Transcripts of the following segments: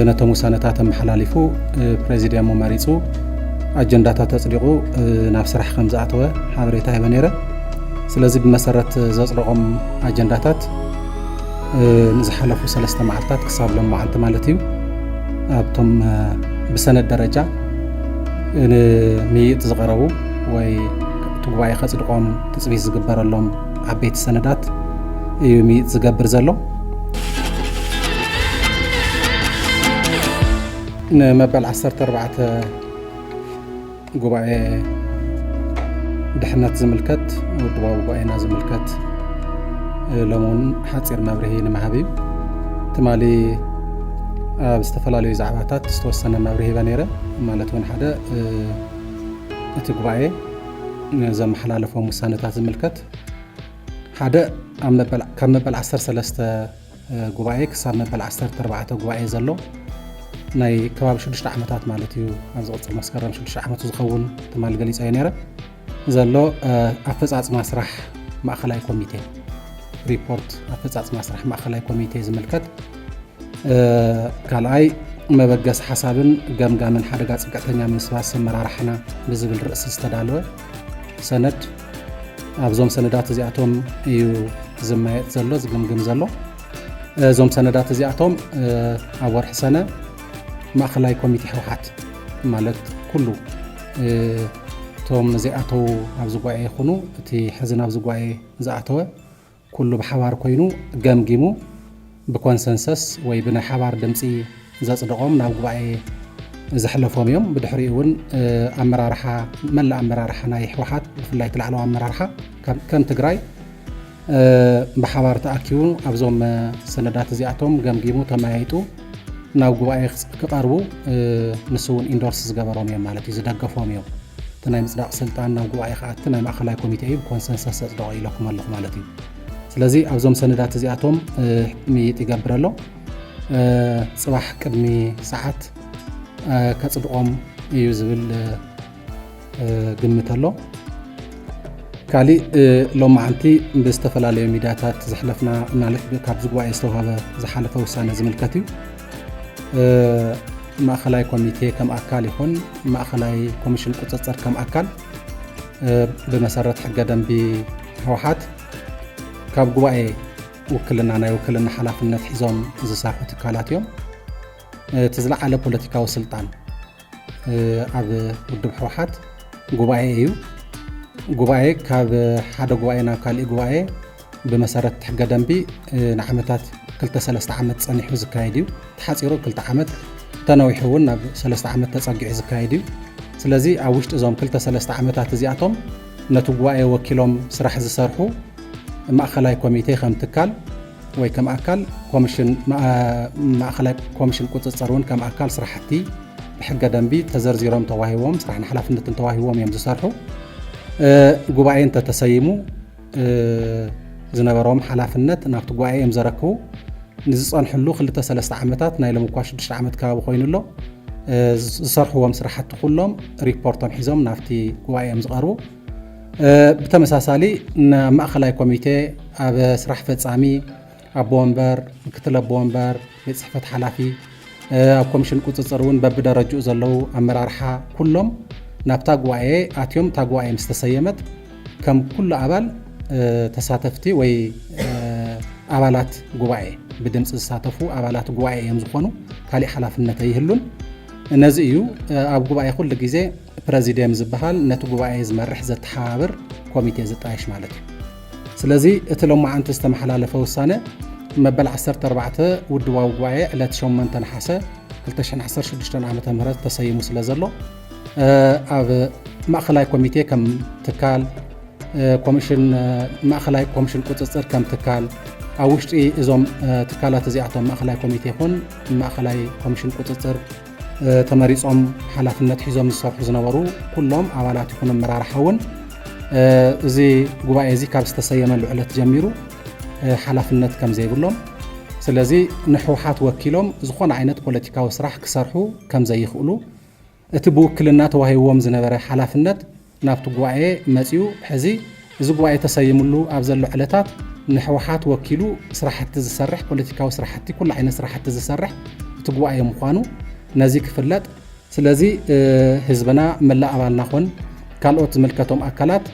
ነቶም ውሳነታት ኣመሓላሊፉ፣ ፕሬዚድየሙ መሪፁ፣ ኣጀንዳታት ኣፅዲቑ ናብ ስራሕ ከም ዝኣተወ ሓበሬታ ሂበ ነይረ። ስለዚ ብመሰረት ዘፅደቖም ኣጀንዳታት ንዝሓለፉ ሰለስተ መዓልታት ክሳብ ሎም መዓልቲ ማለት እዩ፣ ኣብቶም ብሰነድ ደረጃ ንምይይጥ ዝቐረቡ ወይ እቲ ጉባኤ ከፅድቖም ትፅቢት ዝግበረሎም ዓበይቲ ሰነዳት እዩ ምይይጥ ዝገብር ዘሎ። ንመበል ዓሰርተ ኣርባዕተ ጉባኤ ድሕነት ዝምልከት፣ ውድባዊ ጉባኤና ዝምልከት፣ እ፣ ሎሚ እውን ሓፂር መብርሂ ንምሃብ እዩ። ትማሊ ኣብ ዝተፈላለዩ ዛዕባታት ዝተወሰነ መብርሂ ሂበ ነይረ። ማለት እውን ሓደ፣ እ፣ እቲ ጉባኤ ዘመሓላለፎም ውሳነታት ዝምልከት፣ ሓደ ኣብ መበል፣ ካብ መበል ዓሰርተ ሰለስተ ጉባኤ ክሳብ መበል ዓሰርተ ኣርባዕተ ጉባኤ ዘሎ ናይ ከባቢ ሽዱሽተ ዓመታት ማለት እዩ። ኣብ ዝቕፅል መስከረም ሽዱሽተ ዓመቱ ዝኸውን ትማሊ ገሊፀዮ ነይረ። ዘሎ፣ እ፣ ኣፈፃፅማ ስራሕ ማእኸላይ ኮሚቴ፣ ሪፖርት ኣፈፃፅማ ስራሕ ማእኸላይ ኮሚቴ ዝምልከት፣ እ፣ ካልኣይ መበገሲ ሓሳብን ገምጋምን ሓደጋ ፅግዕተኛ ምብስባስ ኣመራርሓና ብዝብል ርእሲ ዝተዳለወ ሰነድ፣ ኣብዞም ሰነዳት እዚኣቶም እዩ ዝመየጥ ዘሎ፣ ዝግምግም ዘሎ። እዞም ሰነዳት እዚኣቶም፣ እ፣ ኣብ ወርሒ ሰነ ማእኸላይ ኮሚቴ ህወሓት ማለት ኩሉ፣ እ፣ እቶም ዘይኣተዉ ኣብዚ ጉባኤ ይኹኑ፣ እቲ ሕዚ ናብዚ ጉባኤ ዝኣተወ ኩሉ ብሓባር ኮይኑ ገምጊሙ ብኮንሰንሰስ ወይ ብናይ ሓባር ድምፂ ዘፅደቖም ናብ ጉባኤ ዘሕለፎም እዮም። ብድሕሪኡ እውን፣ እ፣ ኣመራርሓ፣ መላእ ኣመራርሓ ናይ ህወሓት ብፍላይ እቲ ላዕለዋይ ኣመራርሓ ከም፣ ከም ትግራይ፣ እ፣ ብሓባር ተኣኪቡ ኣብዞም፣ እ፣ ሰነዳት እዚኣቶም ገምጊሙ ተመያይጡ ናብ ጉባኤ ክፅ-፣ ክቐርቡ፣ እ፣ ንሱ እውን ኢንዶርስ ዝገበሮም እዮም ማለት እዩ፣ ዝደገፎም እዮም። እቲ ናይ ምፅዳቕ ስልጣን ናብ ጉባኤ ክኣቲ ናይ ማእኸላይ ኮሚቴ እዩ፣ ብኮንሰንሰስ ዘፅደቖ ኢለኩም ኣለኹ ማለት እዩ። ስለዚ ኣብዞም ሰነዳት እዚኣቶም፣ እ፣ ምይይጥ ይገብር ኣሎ። እ፣ ፅባሕ ቅድሚ ሰዓት፣ እ፣ ከፅድቖም እዩ ዝብል፣ እ፣ እ፣ ግምት ኣሎ። ካሊእ፣ እ፣ ሎማዓንቲ ብዝተፈላለዩ ሚድያታት ዘሕለፍና ማለት ብ-፣ ካብዚ ጉባኤ ዝተውሃበ ዝሓለፈ ውሳነ ዝምልከት እዩ። እ፣ ማእኸላይ ኮሚቴ ከም ኣካል ይኹን ማእኸላይ ኮሚሽን ቁፅፅር ከም ኣካል፣ እ፣ ብመሰረት ሕገ ደንቢ ህወሓት ካብ ጉባኤ ውክልና፣ ናይ ውክልና ሓላፍነት ሒዞም ዝሰርሑ ትካላት እዮም። እ፣ እቲ ዝለዓለ ፖለቲካዊ ስልጣን፣ እ፣ ኣብ ውድብ ህወሓት ጉባኤ እዩ። ጉባኤ ካብ ሓደ ጉባኤ ናብ ካሊእ ጉባኤ ብመሰረት ሕገ ደንቢ፣ እ፣ ንዓመታት ክልተ ሰለስተ ዓመት ጸኒሑ ዝካየድ እዩ። ተሓጺሩ ክልተ ዓመት፣ ተነዊሑ እውን ናብ ሰለስተ ዓመት ተጸጊዑ ዝካየድ እዩ። ስለዚ ኣብ ውሽጢ እዞም ክልተ ሰለስተ ዓመታት እዚኣቶም ነቲ ጉባኤ ወኪሎም ስራሕ ዝሰርሑ ማእኸላይ ኮሚቴ ከም ትካል ወይ ከም ኣካል ኮሚሽን፣ ማ-፣ ማእኸላይ ኮሚሽን ቁፅፅር እውን ከም ኣካል ስራሕቲ ብሕገ ደንቢ ተዘርዚሮም ተዋሂቦም፣ ስራሕን ሓላፍነትን ተዋሂቦም እዮም ዝሰርሑ። እ፣ ጉባኤ እንተተሰይሙ፣ እ፣ ዝነበሮም ሓላፍነት ናብቲ ጉባኤ እዮም ዘረክቡ። ንዝፀንሕሉ ክልተ ሰለስተ ዓመታት፣ ናይ ሎሚ እኳ ሽዱሽተ ዓመት ከባቢ ኮይኑ ኣሎ፣ እ፣ ዝሰርሕዎም ስራሕቲ ኩሎም ሪፖርቶም ሒዞም ናብቲ ጉባኤ እዮም ዝቐርቡ። እ፣ ብተመሳሳሊ ናብ ማእኸላይ ኮሚቴ ኣብ ስራሕ ፈጻሚ ኣቦ ወንበር፣ ምክትል ኣቦ ወንበር፣ ቤት ጽሕፈት ሓላፊ፣ እ፣ ኣብ ኮሚሽን ቁጽጽር እውን በብደረጅኡ ዘለዉ ኣመራርሓ ኩሎም ናብታ ጉባኤ ኣትዮም፣ እታ ጉባኤ ምስ ተሰየመት ከም ኩሉ ኣባል፣ እ፣ ተሳተፍቲ ወይ፣ እ፣ ኣባላት ጉባኤ፣ ብድምፂ ዝሳተፉ ኣባላት ጉባኤ እዮም ዝኾኑ። ካሊእ ሓላፍነት ኣይህሉን። ነዚ እዩ፣ እ፣ ኣብ ጉባኤ ኩሉ ግዜ ፕረዚድየም ዝበሃል ነቲ ጉባኤ ዝመርሕ ዘተሓባብር ኮሚቴ ዝጣየሽ ማለት እዩ። ስለዚ እቲ ሎማዓንቲ ዝተመሓላለፈ ውሳነ መበል ዓሰርተ ኣርባዕተ ውድባዊ ጉባኤ ዕለት ሸሞንተ ነሓሰ ክልተ ሽሕን ዓሰርተ ሽዱሽተን ዓመተ ምህረት ተሰይሙ ስለ ዘሎ፣ እ፣ ኣብ ማእኸላይ ኮሚቴ ከም ትካል፣ እ፣ ኮሚሽን፣ እ፣ ማእኸላይ ኮሚሽን ቁፅፅር ከም ትካል፣ ኣብ ውሽጢ እዞም፣ እ፣ ትካላት እዚኣቶም ማእኸላይ ኮሚቴ ይኹን ማእኸላይ ኮሚሽን ቁፅፅር፣ እ፣ ተመሪፆም ሓላፍነት ሒዞም ዝሰርሑ ዝነበሩ ኩሎም ኣባላት ይኹኑ ኣመራርሓ እውን፣ እ፣ እዚ ጉባኤ እዚ ካብ ዝተሰየመሉ ዕለት ጀሚሩ፣ እ፣ ሓላፍነት ከም ዘይብሎም፣ ስለዚ ንህወሓት ወኪሎም ዝኾነ ዓይነት ፖለቲካዊ ስራሕ ክሰርሑ ከም ዘይኽእሉ፣ እቲ ብውክልና ተዋሂብዎም ዝነበረ ሓላፍነት ናብቲ ጉባኤ መጺኡ፣ ሕዚ እዚ ጉባኤ ተሰይምሉ ኣብ ዘሎ ዕለታት ንህወሓት ወኪሉ ስራሕቲ ዝሰርሕ፣ ፖለቲካዊ ስራሕቲ፣ ኩሉ ዓይነት ስራሕቲ ዝሰርሕ፣ እቲ እቲ ጉባኤ ምዃኑ ነዚ ክፍለጥ። ስለዚ ህዝብና፣ መላእ ኣባልና ኾን ካልኦት ዝምልከቶም ኣካላት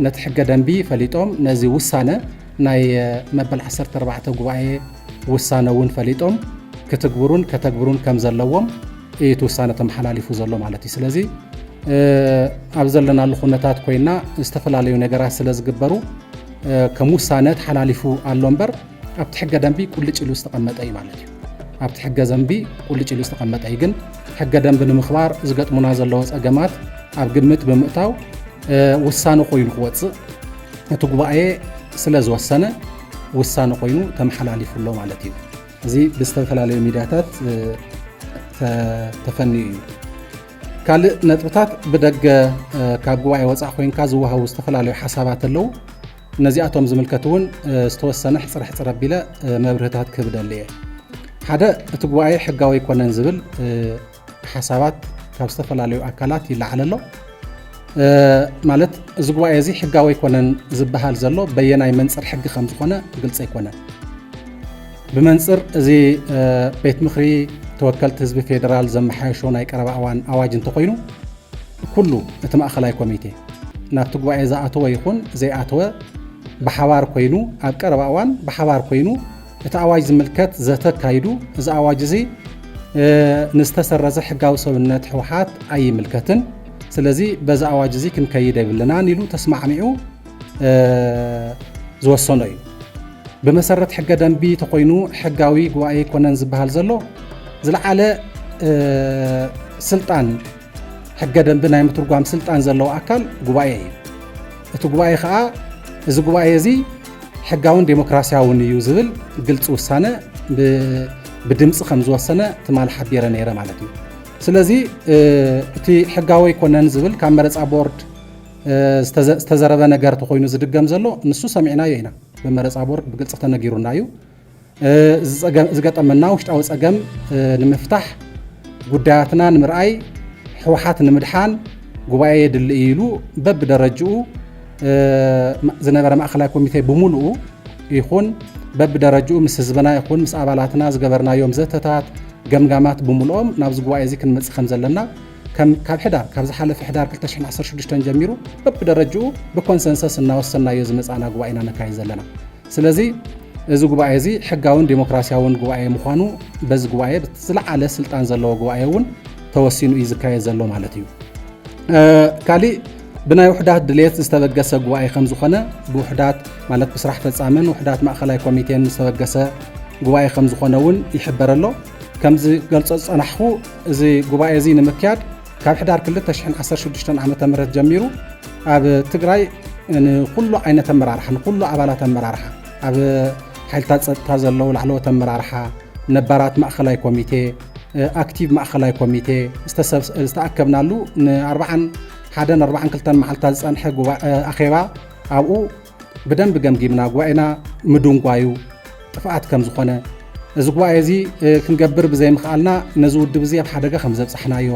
ነቲ ሕገ ደንቢ ፈሊጦም ነዚ ውሳነ፣ ናይ መበል ዓሰርተ ኣርባዕተ ጉባኤ ውሳነ እውን ፈሊጦም ክትግብሩን ከተግብሩን ከም ዘለዎም እዩ እቲ ውሳነ ተመሓላሊፉ ዘሎ ማለት እዩ። ስለዚ ኣብ ዘለናሉ ኩነታት ኮይና ዝተፈላለዩ ነገራት ስለ ዝግበሩ ከም ውሳነ ተሓላሊፉ ኣሎ እምበር ኣብቲ ሕገ ደንቢ ቁልጭ ኢሉ ዝተቐመጠ እዩ ማለት እዩ። ኣብቲ ሕገ ደንቢ ቁልጭ ኢሉ ዝተቐመጠ እዩ። ግን ሕገ ደንቢ ንምኽባር ዝገጥሙና ዘለዎ ጸገማት ኣብ ግምት ብምእታው ውሳነ ኮይኑ ክወጽእ እቲ ጉባኤ ስለ ዝወሰነ ውሳነ ኮይኑ ተመሓላሊፉ ኣሎ ማለት እዩ። እዚ ብዝተፈላለዩ ሚድያታት ተፈንዩ እዩ። ካልእ ነጥብታት ብደገ ካብ ጉባኤ ወፃእ ኮይንካ ዝወሃቡ ዝተፈላለዩ ሓሳባት ኣለዉ። ነዚኣቶም ዝምልከት እውን ዝተወሰነ ሕፅረ ሕፅረ ኣቢለ መብርህታት ክህብ ደሊ እየ። ሓደ፣ እቲ ጉባኤ ሕጋዊ ኣይኮነን ዝብል ሓሳባት ካብ ዝተፈላለዩ ኣካላት ይለዓል ኣሎ። ማለት እዚ ጉባኤ እዚ ሕጋዊ ኣይኮነን ዝበሃል ዘሎ በየናይ መንፅር ሕጊ ከም ዝኾነ ግልፂ ኣይኮነን። ብመንፅር እዚ ቤት ምኽሪ ተወከልቲ ህዝቢ ፌዴራል ዘመሓየሾ ናይ ቀረባ እዋን ኣዋጅ እንተኾይኑ ኩሉ እቲ ማእኸላይ ኮሚቴ ናብቲ ጉባኤ ዝኣተወ ይኹን ዘይኣተወ ብሓባር ኮይኑ ኣብ ቀረባ እዋን ብሓባር ኮይኑ እቲ ኣዋጅ ዝምልከት ዘተ ኣካይዱ። እዚ ኣዋጅ እዚ ንዝተሰረዘ ሕጋዊ ሰብነት ህወሓት ኣይምልከትን። ስለዚ በዚ ኣዋጅ እዚ ክንከይድ የብልናን ኢሉ ተስማዕሚዑ ዝወሰኖ እዩ። ብመሰረት ሕገ ደንቢ ተኮይኑ ሕጋዊ ጉባኤ ኣይኮነን ዝበሃል ዘሎ ዝለዓለ ስልጣን ሕገ ደንቢ ናይ ምትርጓም ስልጣን ዘለዎ ኣካል ጉባኤ እዩ። እቲ ጉባኤ ከዓ እዚ ጉባኤ እዚ ሕጋውን ዴሞክራሲያውን እዩ ዝብል ግልፂ ውሳነ ብድምፂ ከም ዝወሰነ ትማሊ ሓቢረ ነይረ ማለት እዩ። ስለዚ እቲ ሕጋዊ ኣይኮነን ዝብል ካብ መረፃ ቦርድ ዝተዘረበ ነገር ተኮይኑ ዝድገም ዘሎ ንሱ ሰሚዕናዮ ኢና። ብመረፃ ቦርድ ብግልፂ ተነጊሩና እዩ። ዝገጠመና ውሽጣዊ ፀገም ንምፍታሕ ጉዳያትና ንምርኣይ ህወሓት ንምድሓን ጉባኤ የድሊ እዩ ኢሉ በብደረጅኡ ዝነበረ ማእኸላይ ኮሚቴ ብምሉኡ ይኹን በብደረጅኡ ምስ ህዝብና ይኹን ምስ ኣባላትና ዝገበርናዮም ዘተታት፣ ገምጋማት ብምልኦም ናብዚ ጉባኤ እዚ ክንመፅእ ከም ዘለና ካብ ሕዳር፣ ካብ ዝሓለፈ ሕዳር ክልተ ሽሕን ዓሰርተ ሽዱሽተን ጀሚሩ በብደረጅኡ ብኮንሰንሰስ እናወሰናዮ ዝመፃና ጉባኤና ነካይድ ዘለና። ስለዚ እዚ ጉባኤ እዚ ሕጋውን ዴሞክራሲያውን ጉባኤ ምዃኑ በዚ ጉባኤ ዝለዓለ ስልጣን ዘለዎ ጉባኤ እውን ተወሲኑ እዩ ዝካየድ ዘሎ ማለት እዩ። ካሊእ ብናይ ውሕዳት ድሌት ዝተበገሰ ጉባኤ ከም ዝኾነ ብውሕዳት ማለት ብስራሕ ፈፃምን ውሕዳት ማእኸላይ ኮሚቴን ዝተበገሰ ጉባኤ ከም ዝኾነ እውን ይሕበር ኣሎ። ከም ዝገልፆ ዝፀናሕኹ እዚ ጉባኤ እዚ ንምክያድ ካብ ሕዳር ክልተ ሽሕን ዓሰርተ ሽዱሽተን ዓመተ ምህረት ጀሚሩ ኣብ ትግራይ ንኩሉ ዓይነት ኣመራርሓ ንኩሉ ኣባላት ኣመራርሓ ኣብ ሓይልታት ፀጥታ ዘለዉ ላዕለዎት ኣመራርሓ ነባራት ማእኸላይ ኮሚቴ ኣክቲቭ ማእኸላይ ኮሚቴ ዝተኣከብናሉ ንኣርባዓን ሓደን ኣርባዓን ክልተን መዓልታት ዝፀንሐ ኣኼባ ኣብኡ ብደንቢ ገምጊምና ጉባኤና ምድንጓዩ ጥፍኣት ከም ዝኾነ እዚ ጉባኤ እዚ ክንገብር ብዘይምኽኣልና ነዚ ውድብ እዚ ኣብ ሓደጋ ከም ዘብፃሕናዮ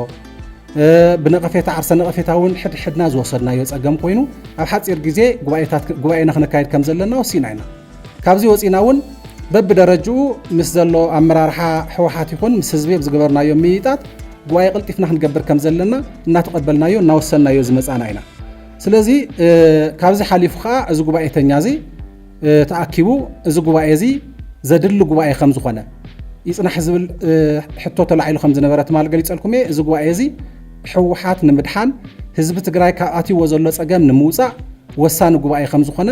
ብነቐፌታ ዓርሰ ነቐፌታ እውን ሕድሕድና ዝወሰድናዮ ፀገም ኮይኑ ኣብ ሓፂር ግዜ ጉባኤና ክነካይድ ከም ዘለና ወሲና ኢና። ካብዚ ወፂና እውን በብደረጅኡ ምስ ዘሎ ኣመራርሓ ህወሓት ይኹን ምስ ህዝቢ ኣብ ዝገበርናዮ ምይይጣት ጉባኤ ቀልጢፍና ክንገብር ከም ዘለና እናተቐበልናዮ እናወሰንናዮ ዝመፃና ኢና። ስለዚ ካብዚ ሓሊፉ ከዓ እዚ ጉባኤተኛ እዚ ተኣኪቡ እዚ ጉባኤ እዚ ዘድሊ ጉባኤ ከም ዝኾነ ይፅናሕ ዝብል ሕቶ ተላዒሉ ከም ዝነበረ ትማል ገሊፀልኩም እየ። እዚ ጉባኤ እዚ ህወሓት ንምድሓን ህዝቢ ትግራይ ካብ ኣትይዎ ዘሎ ፀገም ንምውፃእ ወሳኒ ጉባኤ ከም ዝኾነ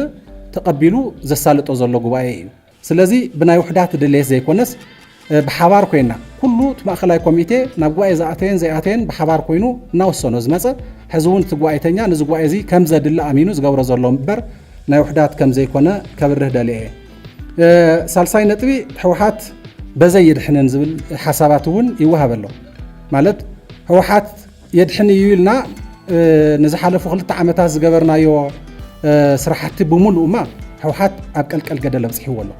ተቐቢሉ ዘሳልጦ ዘሎ ጉባኤ እዩ። ስለዚ ብናይ ውሕዳት ድሌት ዘይኮነስ ብሓባር ኮይና ኩሉ እቲ ማእኸላይ ኮሚቴ ናብ ጉባኤ ዝኣተየን ዘይኣተየን ብሓባር ኮይኑ እናወሰኖ ዝመፀ ሕዚ እውን እቲ ጉባኤተኛ ነዚ ጉባኤ እዚ ከም ዘድሊ ኣሚኑ ዝገብሮ ዘሎ እምበር ናይ ውሕዳት ከም ዘይኮነ ከብርህ ደልየ እየ። ሳልሳይ ነጥቢ ህወሓት በዘይ ይድሕንን ዝብል ሓሳባት እውን ይወሃብ ኣሎ። ማለት ህወሓት የድሕን እዩ ኢልና ንዝሓለፉ ክልተ ዓመታት ዝገበርናዮ ስራሕቲ ብምሉእማ ህወሓት ኣብ ቀልቀል ገደል ኣብፅሕዎ ኣሎ።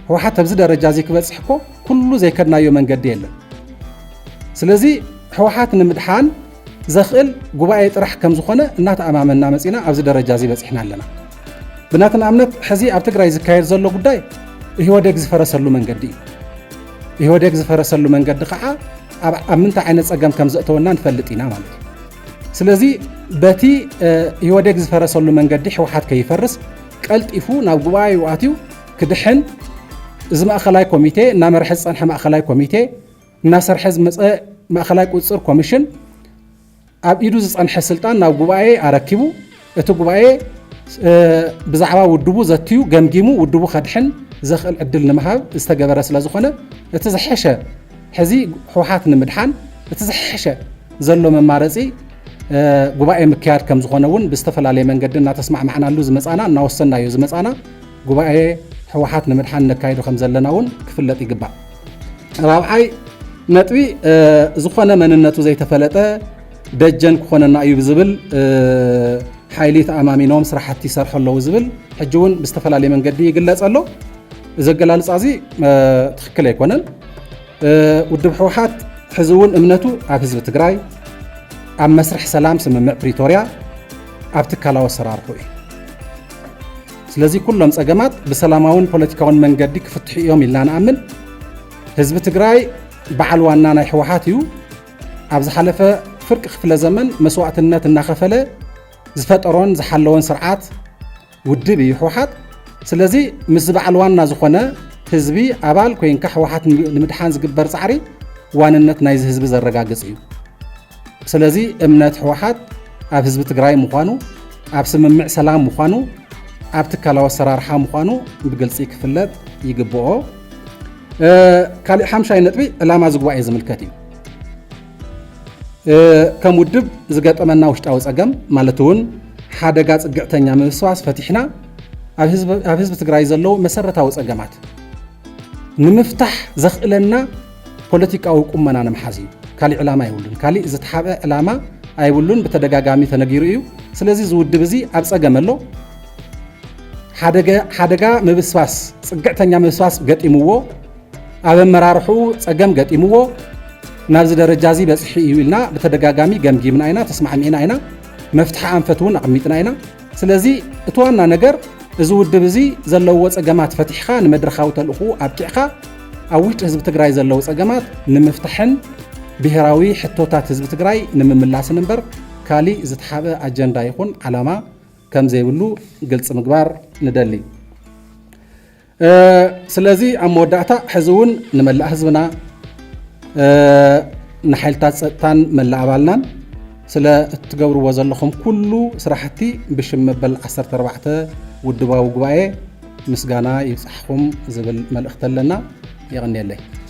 ህወሓት ኣብዚ ደረጃ እዚ ክበፅሕ እኮ ኩሉ ዘይከድናዮ መንገዲ የለን። ስለዚ ህወሓት ንምድሓን ዘኽእል ጉባኤ ጥራሕ ከም ዝኾነ እናተኣማመንና መፂና ኣብዚ ደረጃ እዚ በፂሕና ኣለና። ብናትና እምነት ሕዚ ኣብ ትግራይ ዝካየድ ዘሎ ጉዳይ ኢህወደግ ዝፈረሰሉ መንገዲ እዩ። ኢህወዴግ ዝፈረሰሉ መንገዲ ከዓ ኣብ ምንታይ ዓይነት ፀገም ከም ዘእተወና ንፈልጥ ኢና ማለት እዩ። ስለዚ በቲ ኢህወዴግ ዝፈረሰሉ መንገዲ ህወሓት ከይፈርስ ቀልጢፉ ናብ ጉባኤ ኣትዩ ክድሕን፣ እዚ ማእኸላይ ኮሚቴ እናመርሐ ዝፀንሐ ማእኸላይ ኮሚቴ እናሰርሐ ዝመፀ ማእኸላይ ቁፅፅር ኮሚሽን ኣብ ኢዱ ዝፀንሐ ስልጣን ናብ ጉባኤ ኣረኪቡ እቲ ጉባኤ ብዛዕባ ውድቡ ዘትዩ ገምጊሙ ውድቡ ከድሕን ዘኽእል ዕድል ንምሃብ ዝተገበረ ስለ ዝኾነ እቲ ዝሐሸ ሕዚ ህወሓት ንምድሓን እቲ ዝሐሸ ዘሎ መማረፂ ጉባኤ ምክያድ ከም ዝኾነ እውን ብዝተፈላለየ መንገዲ እናተስማዕማዕናሉ ዝመፃና እናወሰናዮ ዝመፃና ጉባኤ ህወሓት ንምድሓን ነካይዶ ከም ዘለና እውን ክፍለጥ ይግባእ። ራብዓይ ነጥቢ ዝኾነ መንነቱ ዘይተፈለጠ ደጀን ክኾነና እዩ ብዝብል ሓይሊ ተኣማሚኖም ስራሕቲ ይሰርሑ ኣለዉ ዝብል ሕጂ እውን ብዝተፈላለየ መንገዲ ይግለፅ ኣሎ። እዚ ኣገላልፃ እዚ ትኽክል ኣይኮነን። ውድብ ህወሓት ሕዚ እውን እምነቱ ኣብ ህዝቢ ትግራይ፣ ኣብ መስርሕ ሰላም ስምምዕ ፕሪቶርያ፣ ኣብ ትካላዊ ኣሰራርሑ እዩ። ስለዚ ኩሎም ፀገማት ብሰላማውን ፖለቲካውን መንገዲ ክፍትሑ እዮም ኢልና ንኣምን። ህዝቢ ትግራይ በዓል ዋና ናይ ህወሓት እዩ። ኣብ ዝሓለፈ ፍርቂ ክፍለ ዘመን መስዋእትነት እናኸፈለ ዝፈጠሮን ዝሓለወን ስርዓት ውድብ እዩ ህወሓት። ስለዚ ምስ በዓል ዋና ዝኾነ ህዝቢ ኣባል ኮይንካ ህወሓት ንምድሓን ዝግበር ፃዕሪ ዋንነት ናይዚ ህዝቢ ዘረጋግፅ እዩ። ስለዚ እምነት ህወሓት ኣብ ህዝቢ ትግራይ ምዃኑ፣ ኣብ ስምምዕ ሰላም ምዃኑ፣ ኣብ ትካላዊ ኣሰራርሓ ምዃኑ ብግልፂ ክፍለጥ ይግብኦ። ካልእ ሓምሻይ ነጥቢ ዕላማ እዚ ጉባኤ ዝምልከት እዩ። ከም ውድብ ዝገጠመና ውሽጣዊ ፀገም ማለት እውን ሓደጋ ፅግዕተኛ ምብስባስ ፈቲሕና ኣብ ህዝቢ ትግራይ ዘለዉ መሰረታዊ ፀገማት ንምፍታሕ ዘኽእለና ፖለቲካዊ ቁመና ንምሓዝ እዩ። ካሊእ ዕላማ የብሉን። ካሊእ ዝተሓበ ዕላማ ኣይብሉን። ብተደጋጋሚ ተነጊሩ እዩ። ስለዚ እዚ ውድብ እዚ ኣብ ፀገም ኣሎ። ሓደጋ ምብስባስ፣ ፅግዕተኛ ምብስባስ ገጢምዎ፣ ኣብ ኣመራርሕኡ ፀገም ገጢምዎ ናብዚ ደረጃ እዚ በፂሑ እዩ ኢልና ብተደጋጋሚ ገምጊምና ኢና፣ ተስማዕሚዕና ኢና፣ መፍትሒ ኣንፈት እውን ኣቕሚጥና ኢና። ስለዚ እቲ ዋና ነገር እዚ ውድብ እዚ ዘለዎ ፀገማት ፈቲሕኻ ንመድረኻዊ ተልእኽኡ ኣብቂዕኻ ኣብ ውሽጢ ህዝቢ ትግራይ ዘለዉ ፀገማት ንምፍታሕን ብሄራዊ ሕቶታት ህዝቢ ትግራይ ንምምላስን እምበር ካሊእ ዝተሓበ ኣጀንዳ ይኹን ዓላማ ከም ዘይብሉ ግልፂ ምግባር ንደሊ። ስለዚ ኣብ መወዳእታ ሕዚ እውን ንመላእ ህዝብና ንሓይልታት ፀጥታን መላእ ኣባልናን ስለ እትገብርዎ ዘለኹም ኩሉ ስራሕቲ ብሽም መበል ዓሰርተ ኣርባዕተ ውድባዊ ጉባኤ ምስጋና ይብፃሕኹም ዝብል መልእኽቲ ኣለና። የቐንየለይ።